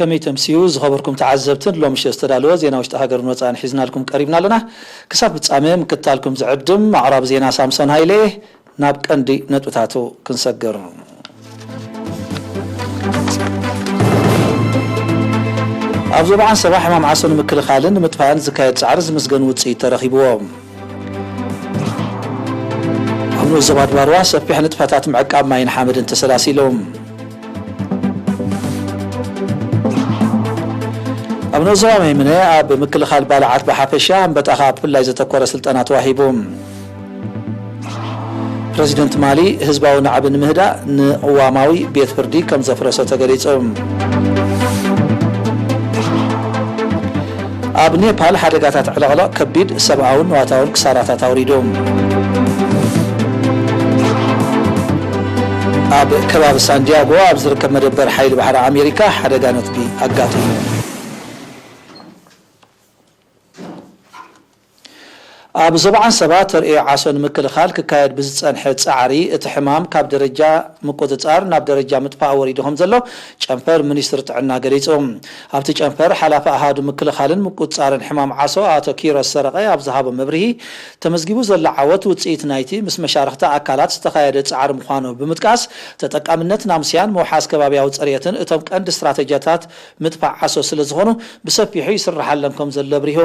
ከመይ ተምስዩ ዝኸበርኩም ተዓዘብትን ሎምሸ ዝተዳለወ ዜና ውሽጢ ሃገርን ወፃእን ሒዝናልኩም ቀሪብና ኣለና። ክሳብ ፍጻመ ምክትታልኩም ዝዕድም ኣቕራቢ ዜና ሳምሶን ሃይለ። ናብ ቀንዲ ነጥብታቱ ክንሰግር። ኣብ ዞባ ዓንሰባ ሕማም ዓሶ ንምክልኻልን ንምጥፋእን ዝካየድ ጻዕሪ ዝምስገን ውጽኢት ተረኺብዎ። ኣብ ንኡስ ዞባ ድባርዋ ሰፊሕ ንጥፈታት ምዕቃብ ማይን ሓመድን ተሰላሲሉ። ኣብ ንኡስ ዞባ መይምነ ኣብ ምክልኻል ባልዓት ብሓፈሻ ኣንበጣ ከኣ ብፍላይ ዘተኮረ ስልጠና ተዋሂቡ። ፕረዚደንት ማሊ ህዝባዊ ናዕቢ ንምህዳእ ንቕዋማዊ ቤት ፍርዲ ከም ዘፍረሶ ተገሊጹ። ኣብ ኔፓል ሓደጋታት ዕለቕለቕ ከቢድ ሰብኣውን ንዋታውን ክሳራታት ኣውሪዱ። ኣብ ከባቢ ሳንዲያጎ ኣብ ዝርከብ መደበር ሓይሊ ባሕሪ ኣሜሪካ ሓደጋ ነትቢ ኣጋጢሙ። ኣብ ዞባ ዓንሰባ ተርእዮ ዓሶ ንምክልኻል ክካየድ ብዝጸንሐ ጻዕሪ፣ እቲ ሕማም ካብ ደረጃ ምቁጽጻር ናብ ደረጃ ምጥፋእ ወሪዱ ከም ዘሎ ጨንፈር ሚኒስትሪ ጥዕና ገሊጹ። ኣብቲ ጨንፈር ሓላፊ ኣሃዱ ምክልኻልን ምቁጽጻርን ሕማም ዓሶ ኣቶ ኪሮስ ሰረቐ ኣብ ዝሃቦ መብርሂ፣ ተመዝጊቡ ዘሎ ዓወት ውጽኢት ናይቲ ምስ መሻርኽቲ ኣካላት ዝተኻየደ ጻዕሪ ምዃኑ ብምጥቃስ፣ ተጠቃምነት ናምስያን ምውሓስ ከባብያዊ ጽሬትን እቶም ቀንዲ ስትራተጂታት ምጥፋእ ዓሶ ስለ ዝኾኑ፣ ብሰፊሑ ይስርሓሎም ከም ዘሎ ኣብሪሁ።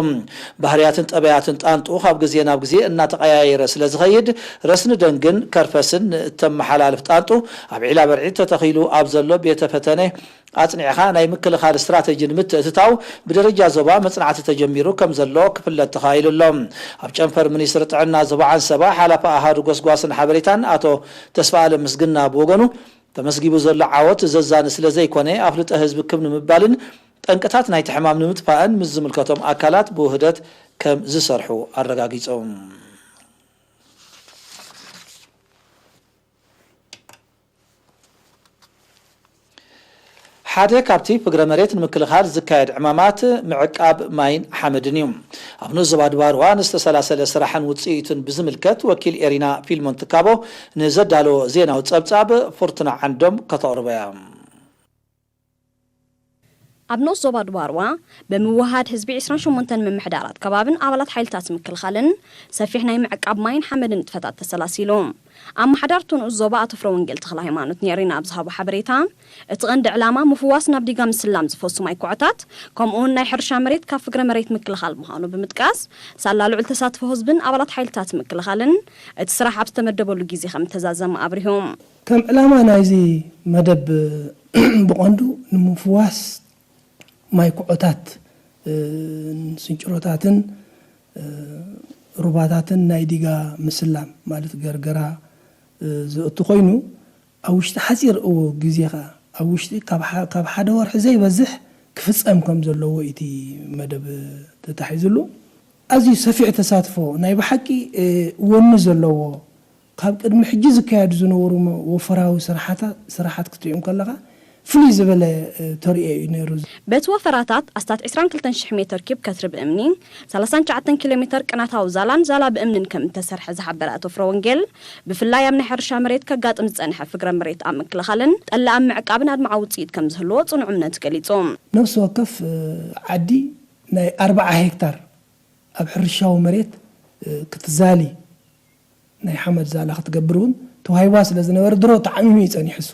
ባህርያትን ጠባያትን ጣንጡ ካብ ግዜ ናብ ግዜ እናተቐያየረ ስለ ዝኸይድ፣ ረስኒ ደንግን ከርፈስን ንእተመሓላልፍ ጣንጡ ኣብ ዒላ በርዒ ተተኺሉ ኣብ ዘሎ ቤተ ፈተነ ኣጽኒዕኻ ናይ ምክልኻል ስትራተጂ ንምትእትታው ብደረጃ ዞባ መጽናዕቲ ተጀሚሩ ከም ዘሎ ክፍለጥ ተኻኢሉ ኣሎ። ኣብ ጨንፈር ሚኒስትሪ ጥዕና ዞባ ዓንሰባ ሓላፊ ኣሃዱ ጎስጓስን ሓበሬታን ኣቶ ተስፋኣለም ምስግና ብወገኑ፣ ተመዝጊቡ ዘሎ ዓወት ዘዛኒ ስለ ዘይኮነ፣ ኣፍልጦ ህዝቢ ክብ ንምባልን ጠንቅታት ናይቲ ሕማም ንምጥፋእን ምስ ዝምልከቶም ኣካላት ብውህደት ከም ዝሰርሑ ኣረጋጊጾም። ሓደ ካብቲ ፍግረ መሬት ንምክልኻል ዝካየድ ዕማማት ምዕቃብ ማይን ሓመድን እዩ። ኣብ ንኡስ ዞባ ድባርዋ ንዝተሰላሰለ ስራሕን ውፅኢቱን ብዝምልከት ወኪል ኤሪና ፊልሞን ትካቦ ንዘዳለዎ ዜናዊ ጸብጻብ ፍርቱና ዓንዶም ከተቕርቦ እያ። ኣብ ንኡስ ዞባ ድባርዋ ብምውህሃድ ህዝቢ ዕስራን ሸሞንተን ምምሕዳራት ከባብን ኣባላት ሓይልታት ምክልኻልን ሰፊሕ ናይ ምዕቃብ ማይን ሓመድን ንጥፈታት ተሰላሲሉ። ኣመሓዳርቱ ንኡስ ዞባ ኣቶ ፍረ ወንጌል ተኽለ ሃይማኖት ንኤሪና ኣብ ዝሃቦ ሓበሬታ፣ እቲ ቀንዲ ዕላማ ምፍዋስ ናብ ዲጋ ምስላም ዝፈሱ ማይ ኩዖታት፣ ከምኡውን ናይ ሕርሻ መሬት ካብ ፍግረ መሬት ምክልኻል ምዃኑ ብምጥቃስ፣ ሳላ ልዑል ተሳትፎ ህዝብን ኣባላት ሓይልታት ምክልኻልን እቲ ስራሕ ኣብ ዝተመደበሉ ግዜ ከም እተዛዘመ ኣብሪሁ። ከም ዕላማ ናይዚ መደብ ብቐንዱ ንምፍዋስ ማይ ኩዖታት፣ እ፣ ስንጭሮታትን፣ እ፣ ሩባታትን ናይ ዲጋ ምስላም ማለት ገርገራ፣ እ፣ ዘእቱ ኮይኑ፣ ኣብ ውሽጢ ሓጺር እው ግዜ ኸኣ፣ ኣብ ውሽጢ ካብ ሓ-፣ ካብ ሓደ ወርሒ ዘይበዝሕ ክፍጸም ከም ዘለዎ እቲ መደብ ተታሒዙሉ። ኣዝዩ ሰፊሕ ተሳትፎ፣ ናይ ብሓቂ፣ እ፣ ወኒ ዘለዎ፣ ካብ ቅድሚ ሕጂ ዝካየዱ ዝነበሩ መ-፣ ወፈራዊ ስራሓታ-፣ ስራሓት ክትሪኦም ከለኻ ፍሉይ ዝበለ፣ እ፣ ተርእዮ እዩ ነይሩ። በቲ ወፈራታት ኣስታት ዕስራን ክልተን ሽሕ ሜተር ኪዩብ ከትሪ ብእምኒ፣ ሰላሳን ትሽዓተን ኪሎ ሜተር ቅናታዊ ዛላን ዛላ ብእምንን ከም እተሰርሐ ዝሓበረ ኣቶ ፍረ ወንጌል፣ ብፍላይ ኣብ ናይ ሕርሻ መሬት ከጋጥም ዝጸንሐ ፍግረ መሬት ኣብ ምክልኻልን ጠለ ኣብ ምዕቃብን ኣድማዒ ውጽኢት ከም ዝህልዎ ጽኑዕ እምነት ገሊጹ። ነፍሲ ወከፍ፣ እ፣ ዓዲ ናይ ኣርብዓ ሄክታር ኣብ ሕርሻዊ መሬት፣ እ፣ ክትዛሊ ናይ ሓመድ ዛላ ክትገብር እውን ተዋሂባ ስለ ዝነበረ ድሮ ተዓሚሙ እዩ ጸኒሑ እሱ።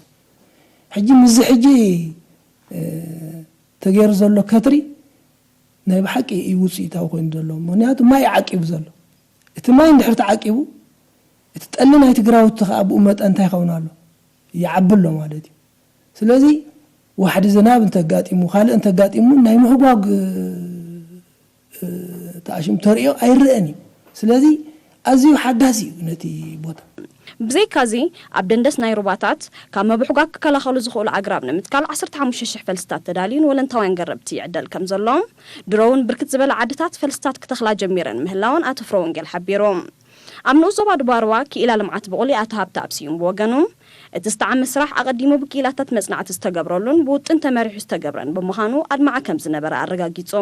ሕጂ ምስዚ ሕጂ፣ እ፣ ተገይሩ ዘሎ ከትሪ ናይ ብሓቂ እዩ ውጽኢታዊ ኮይኑ ዘሎ። ምኽንያቱ ማይ እዩ ዓቂቡ ዘሎ። እቲ ማይ እንድሕር ተዓቂቡ፣ እቲ ጠሊ ናይቲ ግራውቲ ከኣ ብኡ መጠን እንታይ ይኸውን ኣሎ? ይዓቢ ኣሎ ማለት እዩ። ስለዚ ዋሕዲ ዝናብ እንተጋጢሙ፣ ካልእ እንተጋጢሙ ናይ ምሕጓግ፣ እ፣ ተኣሽም ተርእዮ ኣይረኣን እዩ። ስለዚ ኣዝዩ ሓጋዚ እዩ ነቲ ቦታ። ብዘይካዚ ኣብ ደንደስ ናይ ሩባታት ካብ ምብሕጓግ ክከላኸሉ ዝኽእሉ ኣግራብ ንምትካል ዓሰርተ ሓሙሽተ ሽሕ ፈልስታት ተዳልዩን ወለንታውያን ገረብቲ ይዕደል ከም ዘሎ፣ ድሮ እውን ብርክት ዝበላ ዓድታት ፈልስታት ክተኽላ ጀሚረን ምህላወን ኣቶ ፍረ ወንጌል ሓቢሩ። ኣብ ንኡስ ዞባ ድባርዋ ክኢላ ልምዓት ብቑሊ ኣቶ ሃብተኣብ ስዩም ብወገኑ፣ እቲ ዝተዓመ ስራሕ ኣቐዲሙ ብክኢላታት መጽናዕቲ ዝተገብረሉን ብውጥን ተመሪሑ ዝተገብረን ብምዃኑ ኣድማዒ ከም ዝነበረ ኣረጋጊጹ።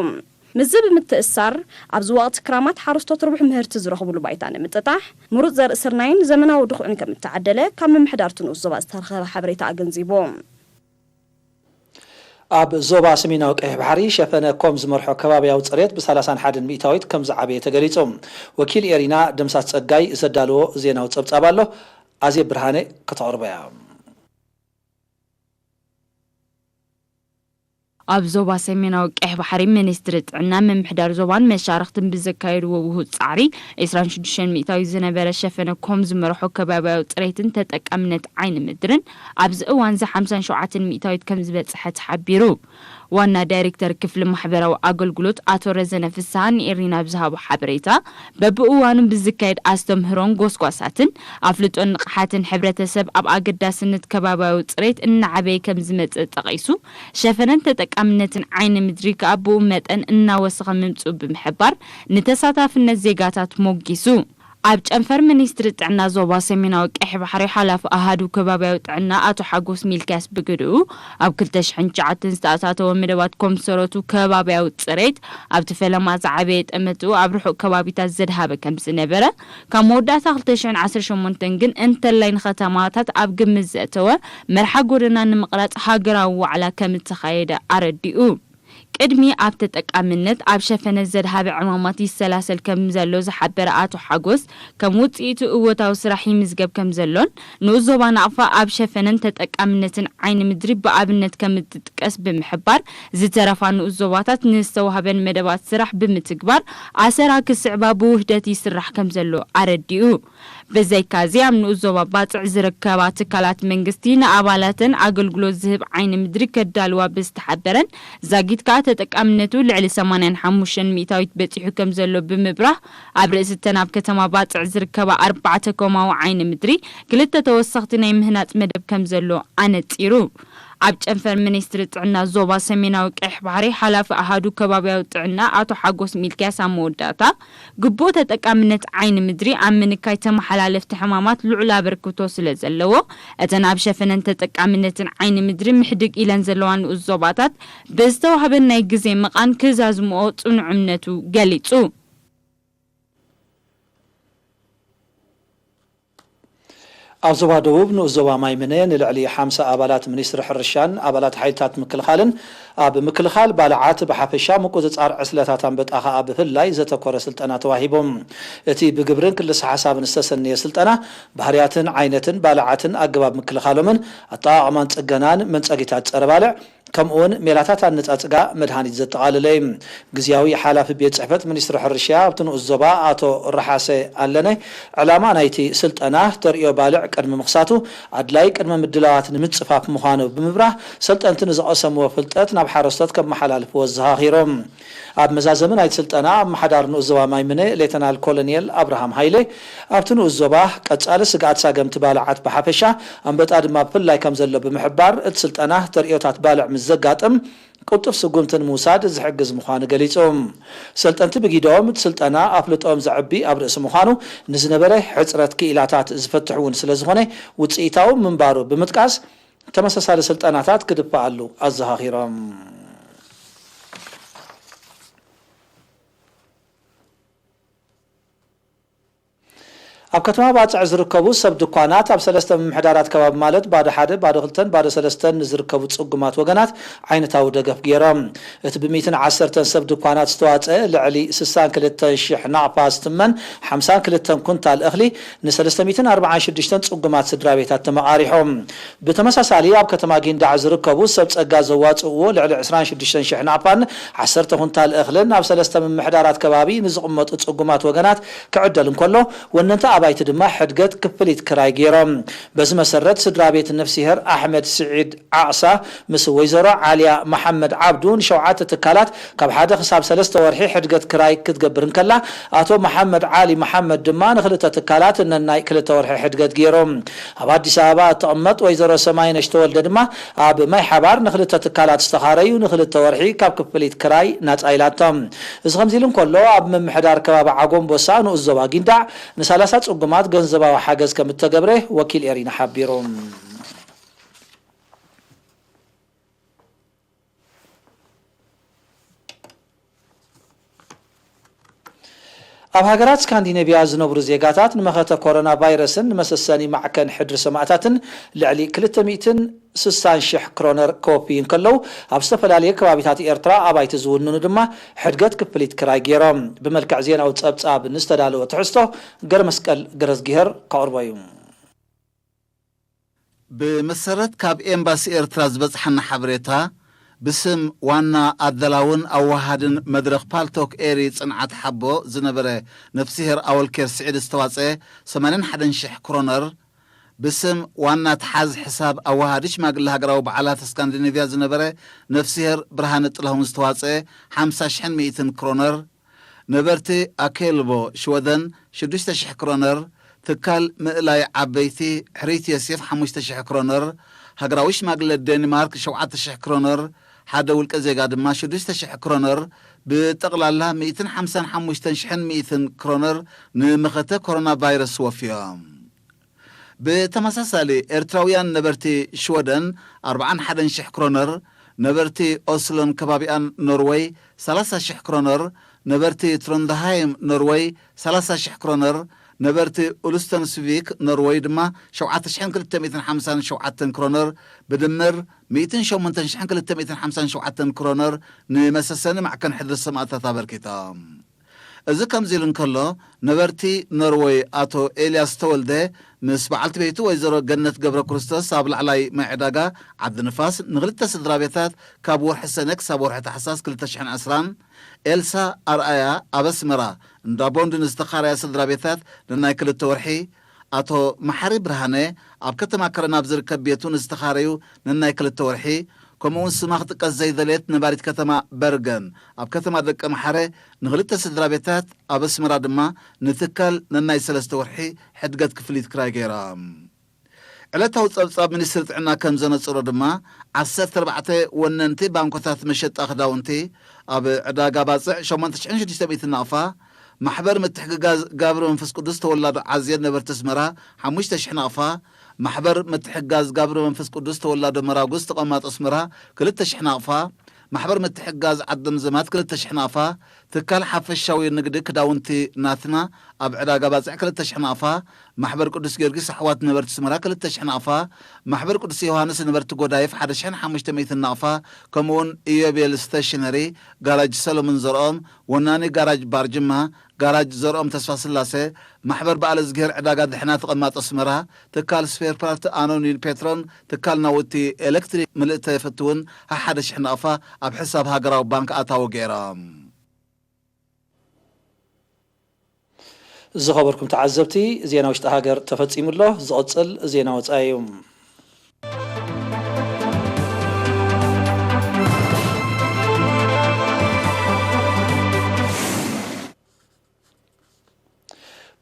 ምስዚ ብምትእስሳር፣ ኣብዚ ወቕቲ ክራማት ሓረስቶት ርቡሕ ምህርቲ ዝረኽብሉ ባይታ ንምጥጣሕ፣ ምሩጽ ዘርኢ ስርናይን ዘመናዊ ድኹዕን ከም እተዓደለ ካብ ምምሕዳር እቲ ንኡስ ዞባ ዝተረኸበ ሓበሬታ ኣገንዚቡ። ኣብ ዞባ ሰሜናዊ ቀይሕ ባሕሪ ሸፈነ ኮም ዝመርሖ ከባብያዊ ጽሬት ብ ሰላሳን ሓደን ሚእታዊት ከም ዝዓበየ ተገሊጹ። ወኪል ኤሪና ደምሳስ ጸጋይ ዘዳለዎ ዜናዊ ጸብጻብ ኣሎ። ኣዜብ ብርሃነ ከተቕርቦ እያ። ኣብ ዞባ ሰሜናዊ ቀይሕ ባሕሪ ሚኒስትሪ ጥዕና ምምሕዳር ዞባን መሻርኽትን ብዘካየድዎ ውሁድ ጻዕሪ፣ ዕስራን ሽዱሽተን ሚእታዊት ዝነበረ ሸፈነ ኮም ዝመርሖ ከባብያዊ ጽሬትን ተጠቃምነት ዓይኒ ምድርን ኣብዚ እዋንዚ ሓምሳን ሸውዓተን ሚእታዊት ከም ዝበጽሐ ተሓቢሩ። ዋና ዳይሬክተር ክፍሊ ማሕበራዊ ኣገልግሎት ኣቶ ረዘነ ፍስሃ ንኤሪና ብዝሃቦ ሓበሬታ፣ በብእዋኑ ብዝካየድ ኣስተምህሮን ጎስጓሳትን ኣፍልጦን ንቕሓትን ሕብረተሰብ ኣብ ኣገዳስነት ከባብያዊ ጽሬት እናዓበየ ከም ዝመጽእ ጠቒሱ፣ ሸፈነን ተጠቃምነትን ዓይኒ ምድሪ ከኣ ብኡ መጠን እናወሰኸ ምምጽኡ ብምሕባር፣ ንተሳታፍነት ዜጋታት ሞጊሱ። ኣብ ጨንፈር ሚኒስትሪ ጥዕና ዞባ ሰሜናዊ ቀይሕ ባሕሪ ሓላፊ ኣሃዱ ከባብያዊ ጥዕና ኣቶ ሓጎስ ሚልክያስ ብግድኡ፣ ኣብ ክልተ ሽሕን ትሽዓተን ዝተኣታተወ መደባት ኮምሰረቱ ከባብያዊ ጽሬት ኣብቲ ፈለማ ዝዓበየ ጠመትኡ ኣብ ርሑቕ ከባቢታት ዘድሃበ ከም ዝነበረ፣ ካብ መወዳእታ ክልተ ሽሕን ዓሰርተ ሸሞንተን ግን እንተላይ ንከተማታት ኣብ ግምት ዘእተወ መርሓ ጎደና ንምቕራጽ ሃገራዊ ዋዕላ ከም እተኻየደ ኣረዲኡ። ቅድሚ ኣብ ተጠቃምነት ኣብ ሸፈነ ዘድሃበ ዕማማት ይሰላሰል ከም ዘሎ ዝሓበረ ኣቶ ሓጎስ፣ ከም ውጽኢቱ እወታዊ ስራሕ ይምዝገብ ከም ዘሎን ንኡስ ዞባ ናቕፋ ኣብ ሸፈነን ተጠቃምነትን ዓይኒ ምድሪ ብኣብነት ከም እትጥቀስ ብምሕባር፣ ዝተረፋ ንኡስ ዞባታት ንዝተዋህበን መደባት ስራሕ ብምትግባር ኣሰራ ክስዕባ ብውህደት ይስራሕ ከም ዘሎ ኣረዲኡ። ብዘይካዚ ኣብ ንኡስ ዞባ ባጽዕ ዝርከባ ትካላት መንግስቲ ንኣባላተን ኣገልግሎት ዝህብ ዓይኒ ምድሪ ከዳልዋ ብዝተሓበረን ዛጊት ከኣ ተጠቃምነቱ ልዕሊ ሰማንያን ሓሙሽተን ሚእታዊት በጺሑ ከም ዘሎ ብምብራህ፣ ኣብ ርእሲ እተን ኣብ ከተማ ባጽዕ ዝርከባ ኣርባዕተ ኮማዊ ዓይኒ ምድሪ ክልተ ተወሰኽቲ ናይ ምህናጽ መደብ ከም ዘሎ ኣነጺሩ። ኣብ ጨንፈር ሚኒስትሪ ጥዕና ዞባ ሰሜናዊ ቀይሕ ባሕሪ ሓላፊ ኣሃዱ ከባብያዊ ጥዕና ኣቶ ሓጎስ ሚልክያስ ኣብ መወዳእታ፣ ግቡእ ተጠቃምነት ዓይኒ ምድሪ ኣብ ምንካይ ተመሓላለፍቲ ሕማማት ልዑል ኣበርክቶ ስለ ዘለዎ፣ እተን ኣብ ሸፈነን ተጠቃምነትን ዓይኒ ምድሪ ምሕድግ ኢለን ዘለዋ ንኡስ ዞባታት ብዝተዋህበን ናይ ግዜ መቓን ክዛዝምኦ ጽኑዕ እምነቱ ገሊጹ። ኣብ ዞባ ደቡብ ንኡስ ዞባ ማይምነ ንልዕሊ ሓምሳ ኣባላት ሚኒስትሪ ሕርሻን ኣባላት ሓይልታት ምክልኻልን ኣብ ምክልኻል ባልዓት ብሓፈሻ ምቁጽጻር ዕስለታት ኣንበጣ ከኣ ብፍላይ ዘተኮረ ስልጠና ተዋሂቦም። እቲ ብግብርን ክልሰ ሓሳብን ዝተሰነየ ስልጠና ባህርያትን ዓይነትን ባልዓትን ኣገባብ ምክልኻሎምን ኣጠቓቕማን ጽገናን መንጸጊታት ጸረ ባልዕ ከምኡውን ሜላታት ኣነጻጽጋ መድሃኒት ዘጠቓለለ እዩ። ግዝያዊ ሓላፊ ቤት ጽሕፈት ሚኒስትሪ ሕርሻ ኣብቲ ንኡስ ዞባ ኣቶ ረሓሰ ኣለነ፣ ዕላማ ናይቲ ስልጠና ተርእዮ ባልዕ ቅድሚ ምኽሳቱ ኣድላይ ቅድመ ምድላዋት ንምጽፋፍ ምዃኑ ብምብራህ፣ ሰልጠንቲ ንዝቐሰምዎ ፍልጠት ናብ ሓረስቶት ከመሓላልፍዎ ኣዘኻኺሮም። ኣብ መዛዘሚ ናይቲ ስልጠና ኣመሓዳሪ ንኡስ ዞባ ማይምነ ሌተናል ኮሎኔል ኣብርሃም ሃይለ፣ ኣብቲ ንኡስ ዞባ ቀጻሊ ስግኣት ሳገምቲ ባልዓት ብሓፈሻ ኣንበጣ ድማ ብፍላይ ከም ዘሎ ብምሕባር፣ እቲ ስልጠና ተርእዮታት ባልዕ ምስ ዘጋጥም ቅልጡፍ ስጉምቲ ንምውሳድ ዝሕግዝ ምዃኑ ገሊጹ። ሰልጠንቲ ብጊዶም፣ እቲ ስልጠና ኣፍልጦኦም ዘዕቢ ኣብ ርእሲ ምዃኑ፣ ንዝነበረ ሕጽረት ክኢላታት ዝፈትሕ እውን ስለ ዝኾነ ውጽኢታዊ ምንባሩ ብምጥቃስ፣ ተመሳሳሊ ስልጠናታት ክድፈኣሉ ኣዘኻኺሮም። ኣብ ከተማ ባጽዕ ዝርከቡ ሰብ ድኳናት ኣብ ሰለስተ ምምሕዳራት ከባቢ ማለት ባዶ ሓደ፣ ባዶ ክልተን ባዶ ሰለስተን ንዝርከቡ ጽጉማት ወገናት ዓይነታዊ ደገፍ ገይሮም። እቲ ብሚእትን ዓሰርተን ሰብ ድኳናት ዝተዋጸአ ልዕሊ ስሳን ክልተን ሽሕ ናቕፋ ዝትመን ሓምሳን ክልተን ኩንታል እኽሊ ንሰለስተ ሚእትን ኣርባዓን ሽዱሽተን ጽጉማት ስድራ ቤታት ተመቓሪሖም። ብተመሳሳሊ ኣብ ከተማ ጊንዳዕ ዝርከቡ ሰብ ጸጋ ዘዋጽእዎ ልዕሊ ዕስራን ሽዱሽተን ሽሕ ናቕፋን ዓሰርተ ኩንታል እኽልን ኣብ ሰለስተ ምምሕዳራት ከባቢ ንዝቕመጡ ጽጉማት ወገናት ክዕደል እንከሎ፣ ወነንቲ ኣባይቲ ድማ ሕድገት ክፍሊት ክራይ ገይሮም። በዚ መሰረት ስድራ ቤት ነፍሲሄር ኣሕመድ ስዒድ ዓቕሳ ምስ ወይዘሮ ዓልያ መሓመድ ዓብዱ ንሸውዓተ ትካላት ካብ ሓደ ክሳብ ሰለስተ ወርሒ ሕድገት ክራይ ክትገብር እንከላ፣ ኣቶ መሓመድ ዓሊ መሓመድ ድማ ንክልተ ትካላት ነናይ ክልተ ወርሒ ሕድገት ገይሮም። ኣብ ኣዲስ ኣበባ እትቕመጥ ወይዘሮ ሰማይነሽ ተወልደ ድማ ኣብ ማይ ሓባር ንክልተ ትካላት ዝተኻረዩ ንክልተ ወርሒ ካብ ክፍሊት ክራይ ናጻ ኢላቶም። እዚ ከምዚ ኢሉ እንከሎ፣ ኣብ ምምሕዳር ከባቢ ዓጎምቦሳ ንኡስ ዞባ ጊንዳዕ ንሳላሳ ጽጉማት ገንዘባዊ ሓገዝ ከም እተገብረ ወኪል ኤሪና ሓቢሩ። ኣብ ሃገራት ስካንዲነቪያ ዝነብሩ ዜጋታት ንመኸተ ኮሮና ቫይረስን ንመሰሰኒ ማዕከን ሕድሪ ሰማእታትን ልዕሊ ክልተ ሚእትን ስሳን ሽሕ ክሮነር ክወፍዩ እንከለዉ፣ ኣብ ዝተፈላለየ ከባቢታት ኤርትራ ኣባይቲ ዝውንኑ ድማ ሕድገት ክፍሊት ክራይ ገይሮም። ብመልክዕ ዜናዊ ጸብጻብ ንዝተዳለወ ትሕዝቶ ገረመስቀል ገረዝጊሄር ከቕርቦ እዩ። ብመሰረት ካብ ኤምባሲ ኤርትራ ዝበጽሓና ሓበሬታ፣ ብስም ዋና ኣዳላውን ኣዋሃድን መድረኽ ፓልቶክ ኤሪ ጽንዓት ሓቦ ዝነበረ ነፍስሄር ኣወልኬር ስዒድ ዝተዋጸ ሰማንያን ሓደን ሽሕ ክሮነር፣ ብስም ዋና ተሓዝ ሕሳብ ኣዋሃዲ ሽማግለ ሃገራዊ በዓላት ስካንዲኔቭያ ዝነበረ ነፍስሄር ብርሃነ ጥላሁን ዝተዋጸ ሓምሳ ሽሕን ሚእትን ክሮነር፣ ነበርቲ ኣኬልቦ ሽወደን ሽዱሽተ ሽሕ ክሮነር፣ ትካል ምእላይ ዓበይቲ ሕርይቲ ዮሴፍ ሓሙሽተ ሽሕ ክሮነር፣ ሃገራዊ ሽማግለ ዴንማርክ ሸውዓተ ሽሕ ክሮነር፣ ሓደ ውልቀ ዜጋ ድማ ሽዱሽተ ሽሕ ክሮነር፣ ብጠቕላላ ሚእትን ሓምሳን ሓሙሽተን ሽሕን ሚእትን ክሮነር ንመኸተ ኮሮና ቫይረስ ወፍዮም። ብተመሳሳሊ፣ ኤርትራውያን ነበርቲ ሽወደን ኣርብዓን ሓደን ሽሕ ክሮነር፣ ነበርቲ ኦስሎን ከባቢኣን ኖርወይ ሰላሳ ሽሕ ክሮነር፣ ነበርቲ ትሮንድሃይም ኖርወይ ሰላሳ ሽሕ ክሮነር፣ ነበርቲ ኡሉስተንስቪክ ኖርወይ ድማ ሸውዓተ ሽሕን ክልተ ሚእትን ሓምሳን ሸውዓተን ክሮነር፣ ብድምር ሚእትን ሸሞንተን ሽሕን ክልተ ሚእትን ሓምሳን ሸውዓተን ክሮነር ንመሰሰኒ ማዕከን ሕድሪ ሰማእታት ኣበርኪቶም። እዚ ከምዚ ኢሉ እንከሎ፣ ነበርቲ ኖርወይ ኣቶ ኤልያስ ተወልደ ምስ በዓልቲ ቤቱ ወይዘሮ ገነት ገብረ ክርስቶስ ኣብ ላዕላይ ማይ ዕዳጋ ዓዲ ንፋስ ንኽልተ ስድራ ቤታት ካብ ወርሒ ሰነ ክሳብ ወርሒ ታሕሳስ ክልተ ሽሕን ዕስራን፣ ኤልሳ ኣርኣያ ኣብ ኣስመራ እንዳ ቦንድ ንዝተኻረያ ስድራ ቤታት ነናይ ክልተ ወርሒ፣ ኣቶ መሓሪ ብርሃነ ኣብ ከተማ ከረን ኣብ ዝርከብ ቤቱ ንዝተኻረዩ ነናይ ክልተ ወርሒ፣ ከምኡውን ስማ ክጥቀስ ዘይደለየት ነባሪት ከተማ በርገን ኣብ ከተማ ደቀምሓረ ንኽልተ ስድራ ቤታት፣ ኣብ ኣስመራ ድማ ንትካል ነናይ ሰለስተ ወርሒ ሕድገት ክፍሊት ክራይ ገይሮም። ዕለታዊ ጸብጻብ ሚኒስትሪ ጥዕና ከም ዘነጽሮ ድማ፣ ዓሰርተ ኣርባዕተ ወነንቲ ባንኮታት መሸጣ ክዳውንቲ፣ ኣብ ዕዳጋ ባጽዕ ሸሞንተ ሽሕን ሽዱሽተ ሚእትን ናቕፋ፣ ማሕበር ምትሕግጋዝ ጋብር መንፈስ ቅዱስ ተወላዶ ዓዝየን ነበርቲ ኣስመራ ሓሙሽተ ሽሕ ናቕፋ፣ ማሕበር ምትሕግጋዝ ጋብር መንፈስ ቅዱስ ተወላዶ መራጉዝ ተቐማጦ ኣስመራ ክልተ ሽሕ ናቕፋ፣ ማሕበር ምትሕግጋዝ ዓዲ ምዘማት ክልተ ሽሕ ናቕፋ፣ ትካል ሓፈሻዊ ንግዲ ክዳውንቲ ናትና ኣብ ዕዳጋ ባጽዕ ክልተ ሽሕ ናቕፋ፣ ማሕበር ቅዱስ ጊዮርጊስ ኣሕዋት ነበርቲ ኣስመራ ክልተ ሽሕ ናቕፋ፣ ማሕበር ቅዱስ ዮሃንስ ነበርቲ ጎዳይፍ ሓደ ሽሕን ሓሙሽተ ሚእትን ናቕፋ፣ ከምኡውን ኢዮቤል ስቴሽነሪ፣ ጋራጅ ሰሎሞን ዘርኦም፣ ወናኒ ጋራጅ ባርጅማ፣ ጋራጅ ዘርኦም ተስፋስላሴ፣ ማሕበር በዓለ እዝግሄር ዕዳጋ ድሕና ተቐማጦ ኣስመራ፣ ትካል ስፔር ፓርት ኣኖኒል ፔትሮን ትካል ናውቲ ኤሌክትሪክ ምልእተ ፍትውን ሓሓደ ሽሕ ናቕፋ ኣብ ሕሳብ ሃገራዊ ባንክ ኣታዊ ገይሮም። ዝኸበርኩም ተዓዘብቲ፣ ዜና ውሽጢ ሃገር ተፈጺሙ ኣሎ። ዝቕጽል ዜና ወጻኢ እዩ።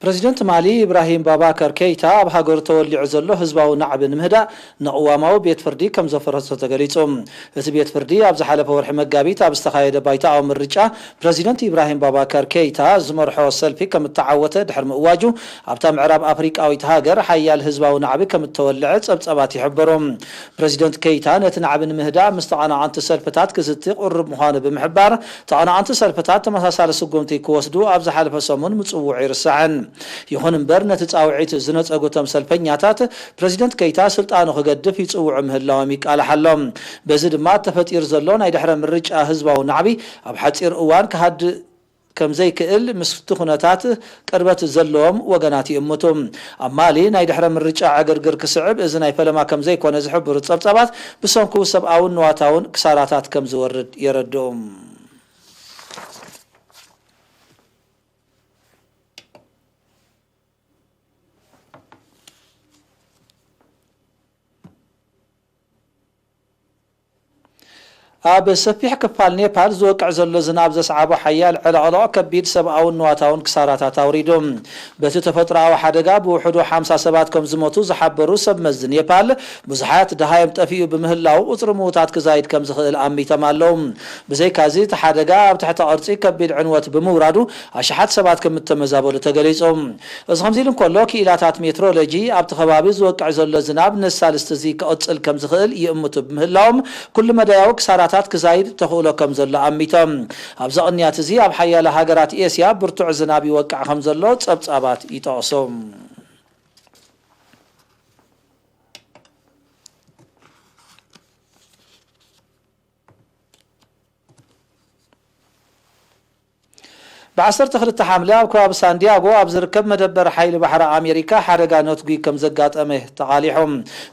ፕረዚደንት ማሊ ኢብራሂም ባባከር ኬይታ ኣብ ሃገሩ ተወሊዑ ዘሎ ህዝባዊ ናዕቢ ንምህዳእ ንቕዋማዊ ቤት ፍርዲ ከም ዘፍረሶ ተገሊጹ። እቲ ቤት ፍርዲ ኣብ ዝሓለፈ ወርሒ መጋቢት ኣብ ዝተኻየደ ባይቶኣዊ ምርጫ ፕረዚደንት ኢብራሂም ባባከር ኬይታ ዝመርሖ ሰልፊ ከም እተዓወተ ድሕሪ ምእዋጁ ኣብታ ምዕራብ ኣፍሪቃዊት ሃገር ሓያል ህዝባዊ ናዕቢ ከም እተወልዐ ጸብጻባት ይሕብሩ። ፕረዚደንት ኬይታ ነቲ ናዕቢ ንምህዳእ ምስ ተቐናቐንቲ ሰልፍታት ክዝቲ ቅሩብ ምዃኑ ብምሕባር፣ ተቐናቐንቲ ሰልፍታት ተመሳሳሊ ስጉምቲ ክወስዱ ኣብ ዝሓለፈ ሰሙን ምጽውዑ ኣይርሳዕን። ይኹን እምበር፣ ነቲ ጻውዒት ዝነጸጉ እቶም ሰልፈኛታት፣ ፕረዚደንት ኬይታ ስልጣኑ ክገድፍ ይጽውዑ ምህላዎም ይቃላሕ ኣሎ። በዚ ድማ፣ ተፈጢሩ ዘሎ ናይ ድሕረ ምርጫ ህዝባዊ ናዕቢ ኣብ ሓጺር እዋን ክሃድእ ከም ዘይክእል ምስቲ ኩነታት ቅርበት ዘለዎም ወገናት ይእምቱ። ኣብ ማሊ ናይ ድሕረ ምርጫ ዕግርግር ክስዕብ እዚ ናይ ፈለማ ከም ዘይኮነ ዝሕብሩ ጸብጻባት፣ ብሰንኩ ሰብኣውን ንዋታውን ክሳራታት ከም ዝወርድ የረድኡ። ኣብ ሰፊሕ ክፋል ኔፓል ዝወቅዕ ዘሎ ዝናብ ዘስዓቦ ሓያል ዕለቕለቕ ከቢድ ሰብኣውን ንዋታውን ክሳራታት ኣውሪዱ። በቲ ተፈጥሮኣዊ ሓደጋ ብውሕዱ ሓምሳ ሰባት ከም ዝሞቱ ዝሓበሩ ሰብ መዚ ኔፓል፣ ብዙሓት ደሃዮም ጠፊኡ ብምህላው ቁጽሪ ምዉታት ክዛይድ ከም ዝኽእል ኣሚቶም ኣለዉ። ብዘይካዚ፣ እቲ ሓደጋ ኣብ ትሕተ ቅርጺ ከቢድ ዕንወት ብምውራዱ፣ ኣሽሓት ሰባት ከም እተመዛበሉ ተገሊጹ። እዚ ከምዚ ኢሉ እንከሎ፣ ክኢላታት ሜትሮሎጂ ኣብቲ ከባቢ ዝወቅዕ ዘሎ ዝናብ ንሳልስቲ እዚ ክቕጽል ከም ዝኽእል ይእምቱ ብምህላዎም፣ ኩሉ መዳያዊ ክሳራታት ት ክዛይድ ተኽእሎ ከም ዘሎ ኣሚቶም። ኣብዚ ቅንያት እዚ ኣብ ሓያለ ሃገራት ኤስያ ብርቱዕ ዝናብ ይወቅዕ ከም ዘሎ ጸብጻባት ይጠቕሱ። ብ12 ሓምለ ኣብ ከባቢ ሳንዲያጎ ኣብ ዝርከብ መደበር ሓይሊ ባሕሪ ኣሜሪካ ሓደጋ ነትጒ ከም ዘጋጠመ ተቓሊሑ።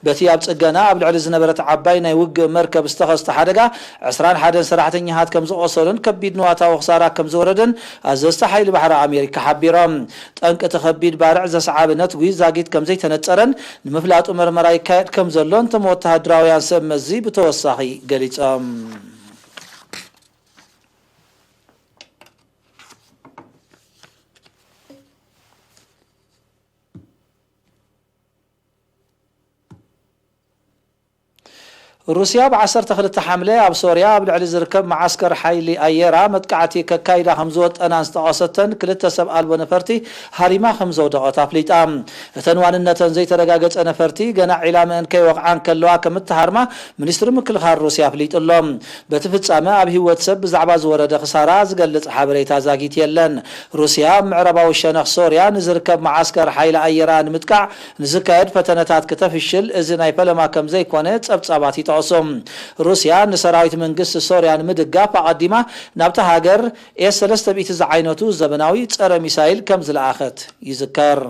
በቲ ኣብ ጽገና ኣብ ልዕሊ ዝነበረት ዓባይ ናይ ውግእ መርከብ ዝተኸስተ ሓደጋ ዕስራን ሓደን ሰራሕተኛታት ከም ዝቖሰሉን ከቢድ ንዋታዊ ክሳራ ከም ዝወረደን ኣዘዝቲ ሓይሊ ባሕሪ ኣሜሪካ ሓቢሮም። ጠንቂ እቲ ከቢድ ባርዕ ዘስዓበ ነትጒ ዛጊት ከም ዘይተነጸረን ንምፍላጡ መርመራ ይካየድ ከም ዘሎን እቶም ወተሃደራውያን ሰብ መዚ ብተወሳኺ ገሊጾም። ሩስያ ብ12 ሓምለ ኣብ ሶርያ ኣብ ልዕሊ ዝርከብ መዓስከር ሓይሊ ኣየራ መጥቃዕቲ ከካይዳ ከም ዝወጠናን ዝጠቐሰተን ክልተ ሰብ ኣልቦ ነፈርቲ ሃሪማ ከም ዘውደቐት ኣፍሊጣ። እተን ዋንነተን ዘይተረጋገጸ ነፈርቲ ገና ዒላመአን ከይወቕዓ እንከለዋ ከም እተሃርማ ሚኒስትሪ ምክልኻል ሩስያ ኣፍሊጡ ኣሎ። በቲ ፍጻመ ኣብ ህይወት ሰብ ብዛዕባ ዝወረደ ክሳራ ዝገልጽ ሓበሬታ ዛጊት የለን። ሩስያ ኣብ ምዕራባዊ ሸነኽ ሶርያ ንዝርከብ መዓስከር ሓይሊ ኣየራ ንምጥቃዕ ንዝካየድ ፈተነታት ክተፍሽል እዚ ናይ ፈለማ ከም ዘይኮነ ጸብጻባት ይጠቕሱ። ሩስያ ንሰራዊት መንግስቲ ሶርያ ንምድጋፍ ኣቐዲማ ናብታ ሃገር ኤስ ሰለስተ ሚእቲ ዝዓይነቱ ዘበናዊ ጸረ ሚሳይል ከም ዝለኣኸት ይዝከር።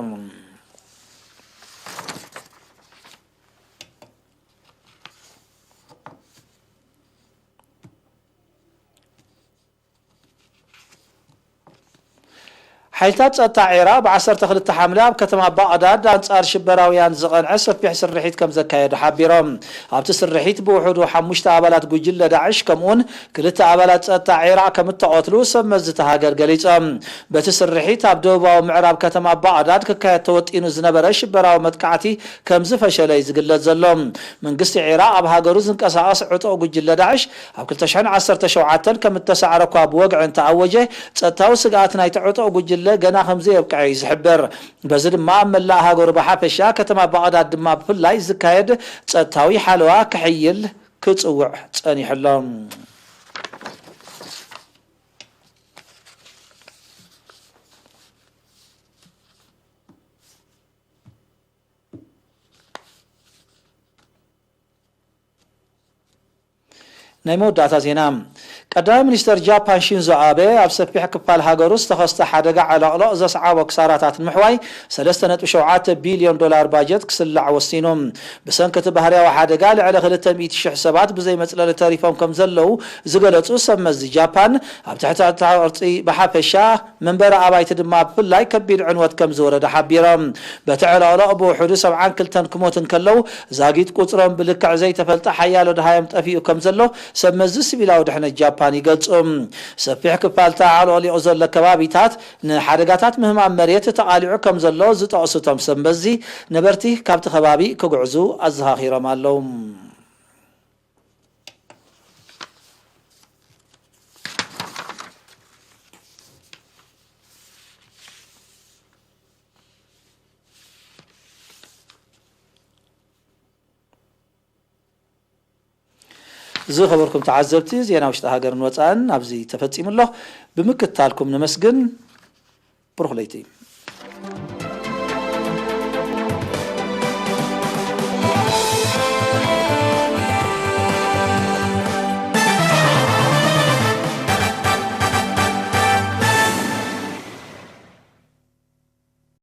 ሓይልታት ጸጥታ ዒራቕ ብ12 ሓምለ ኣብ ከተማ ባቕዳድ ኣንጻር ሽበራውያን ዝቐንዐ ሰፊሕ ስርሒት ከም ዘካየዱ ሓቢሮም። ኣብቲ ስርሒት ብውሑዱ ሓሙሽተ ኣባላት ጉጅለ ዳዕሽ ከምኡውን ክልተ ኣባላት ጸጥታ ዒራቕ ከም እተቐትሉ ሰብ መዚ እታ ሃገር ገሊጾም። በቲ ስርሒት ኣብ ደቡባዊ ምዕራብ ከተማ ባቕዳድ ክካየድ ተወጢኑ ዝነበረ ሽበራዊ መጥቃዕቲ ከም ዝፈሸለ እዩ ዝግለጽ ዘሎ። መንግስቲ ዒራቕ ኣብ ሃገሩ ዝንቀሳቐስ ዕጡቕ ጉጅለ ዳዕሽ ኣብ ክልተ ሽሕን ዓሰርተ ሸውዓተን ከም እተሳዕረ እኳ ብወግዒ እንተኣወጀ፣ ጸጥታዊ ስግኣት ናይቲ ዕጡቕ ጉጅለ ገና ከም ዘየብቅዐ እዩ ዝሕበር። በዚ ድማ ኣብ መላእ ሃገሩ ብሓፈሻ፣ ከተማ ባቕዳድ ድማ ብፍላይ ዝካየድ ጸጥታዊ ሓለዋ ክሕይል ክጽውዕ ጸኒሑ ኣሎ። ናይ መወዳእታ ዜና። ቀዳማይ ሚኒስተር ጃፓን ሺንዞ ኣበ ኣብ ሰፊሕ ክፋል ሃገሩ ዝተኸስተ ሓደጋ ዓለቕለቕ ዘስዓቦ ክሳራታት ንምሕዋይ ሰለስተ ነጥቢ ሸውዓተ ቢልዮን ዶላር ባጀት ክስላዕ ወሲኑ። ብሰንኪ እቲ ባህርያዊ ሓደጋ ልዕሊ ክልተ ሚእቲ ሽሕ ሰባት ብዘይ መጽለሊ ተሪፎም ከም ዘለዉ ዝገለጹ ሰብ መዚ ጃፓን፣ ኣብ ትሕቲ ቅርጺ ብሓፈሻ መንበሪ ኣባይቲ ድማ ብፍላይ ከቢድ ዕንወት ከም ዝወረደ ሓቢሮም። በቲ ዕለቕለቕ ብውሕዱ ሰብዓን ክልተን ክሞት እንከለዉ፣ ዛጊት ቁጽሮም ብልክዕ ዘይተፈልጠ ሓያሎ ደሃዮም ጠፊኡ ከም ዘሎ ሰብ መዚ ሲቪላዊ ድሕነት ጃፓን ይገልጹ። ሰፊሕ ክፋል እቲ ኣዕለቕሊቑ ዘሎ ከባቢታት ንሓደጋታት ምህማም መሬት ተቓሊዑ ከም ዘሎ ዝጠቕሱ እቶም ሰብ መዚ፣ ነበርቲ ካብቲ ከባቢ ክጉዕዙ ኣዘኻኺሮም ኣለዉ። ዝኸበርኩም ተዓዘብቲ፣ ዜና ውሽጢ ሃገርን ወጻእን ኣብዚ ተፈጺሙ ኣሎ። ብምክትታልኩም ነመስግን። ብሩኽ ለይቲ።